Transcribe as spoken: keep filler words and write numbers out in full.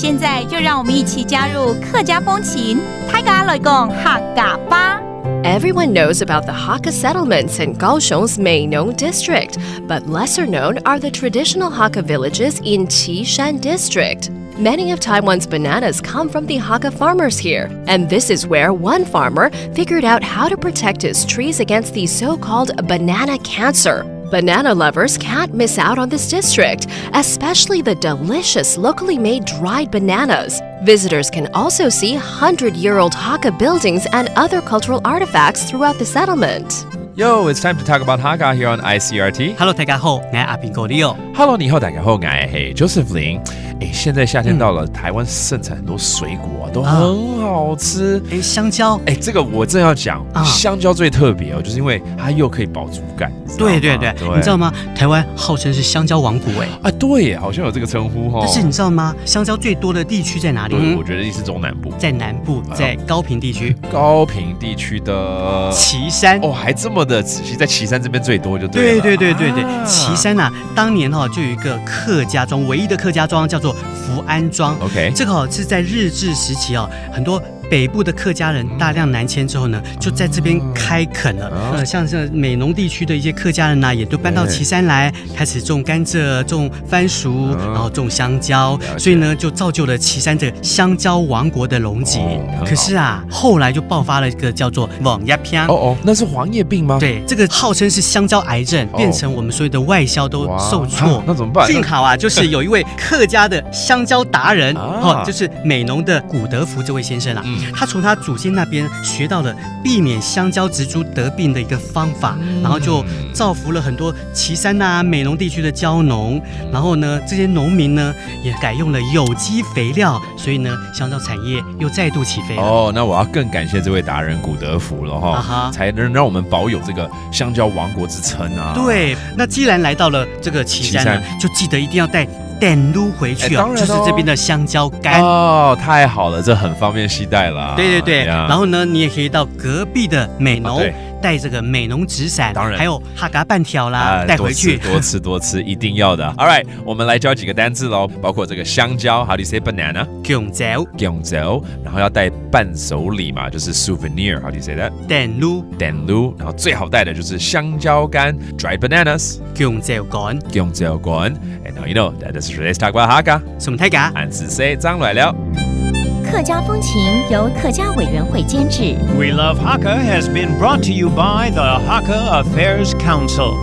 现在就让我们一起加入客家风情，大家来讲客家吧。 Everyone knows about the Hakka settlements in Kaohsiung's Meinong district, but lesser known are the traditional Hakka villages in Qishan district. Many of Taiwan's bananas come from the Hakka farmers here, and this is where one farmer figured out how to protect his trees against the so-called banana cancer. Banana lovers can't miss out on this district, especially the delicious locally made dried bananas. Visitors can also see hundred-year-old Hakka buildings and other cultural artifacts throughout the settlement. Yo, it's time to talk about Hakka here on I C R T. Hello，大家好，我是阿兵哥 Leo。 Hello，你好，大家好，我是Josephine。哎，现在夏天到了，台湾盛产很多水果，都很好吃。哎，香蕉，哎，这个我正要讲，啊香蕉最特别哦，就是因为它又可以饱足感。对对对，知道吗你知道吗？台湾号称是香蕉王国哎。啊，对耶，好像有这个称呼哈。但是你知道吗？香蕉最多的地区在哪里？对，嗯我觉得是中南部。在南部，啊在高屏地区。高屏地区的旗山。哦，还这么的仔细，在旗山这边最多就对了。对对对对对，啊旗山呐、当年哈、就有一个客家庄，唯一的客家庄叫做福安庄。 OK，这个哦是在日治时期哦，很多北部的客家人大量南迁之后呢，就在这边开垦了。啊呃，像是美浓地区的一些客家人呐、也都搬到旗山来，开始种甘蔗、种番薯，啊然后种香蕉了，解所以呢，就造就了旗山这个香蕉王国的荣景。哦很好可是啊，后来就爆发了一个叫做网叶病。哦哦，那是黄叶病吗？对，这个号称是香蕉癌症，哦变成我们所有的外销都哇受挫啊。那怎么办？幸好啊，就是有一位客家的香蕉达人，啊哈、就是美浓的古德福这位先生啊，嗯他从他祖先那边学到了避免香蕉植株得病的一个方法，嗯然后就造福了很多旗山啊、美浓地区的蕉农。然后呢，这些农民呢也改用了有机肥料，所以呢，香蕉产业又再度起飞了。哦，那我要更感谢这位达人古德福了哈，啊哈才能让我们保有这个香蕉王国之称啊。对，那既然来到了这个旗山呢，旗就记得一定要带砧箩回去哦，哎当然哦就是这边的香蕉干。哦，太好了，这很方便携带啦。对对对，呀然后呢，你也可以到隔壁的美浓，哦对带这个美浓纸伞，当然还有哈嘎半条啦，啊带回去。多吃多吃多吃，一定要的。All right，我们来教几个单字喽，包括这个香蕉，how do you say banana？香蕉，香蕉，然后要带伴手礼嘛，就是 souvenir，how do you say that？砧箩，砧箩，然后最好带的就是香蕉干，dried bananas。香蕉干。香蕉干。And now you know that is today's Talk About Hakka。什么泰嘎？俺是谁张来了。客家风情由客家委员会监制。 We Love Hakka has been brought to you by the Hakka Affairs Council.